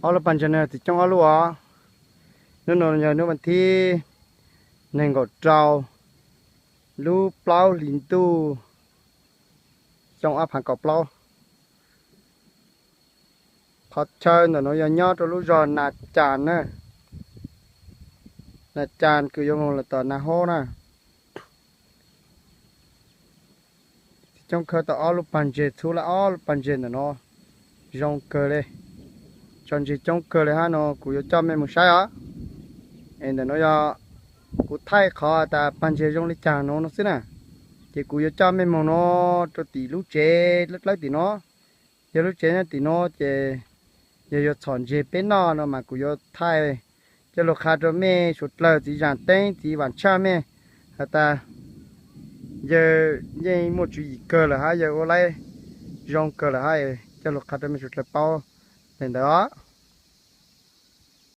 Ob lub pas ntses no txiv coob ob lub os. Hnub no yog hnub vas thib nees nkaum rau lub plaub hlis ntuj xyoo ob phav kaum plaub. Qhov chaw ntawm no yog nyob rau lub zos Nas Cas na. Nas Cas kws yuav moog los tom Nas Hob na. Txiv coob khawb tau ob lub pas ntses txhub lawm, ob lub pas ntses ntawm no zoo kawg li. Tso ntses coob kawg li hab no, kuv yuav coj mej moog saib os. Es ntawm no yog kuv thaij qhov tas pas ntses zoo li cas no no xwb na. Ces kuv yuav coj mej moog no rau tim lub tsev dlawb dlawb tim no. Yog lub tsev nyob tim no ces yog yuav txhom ntses peb noj no mas kuv yuav thaij coj lug qha rau mej suav dlawg, txiv Zam Teeb, txiv Vam Tshaj mej has tas yawg yeej muaj tswv yim kawg lawm hab, yawg ua laib zoo kawg lawm hab, coj lug qha rau mej suav dlawg paub le ntawd os.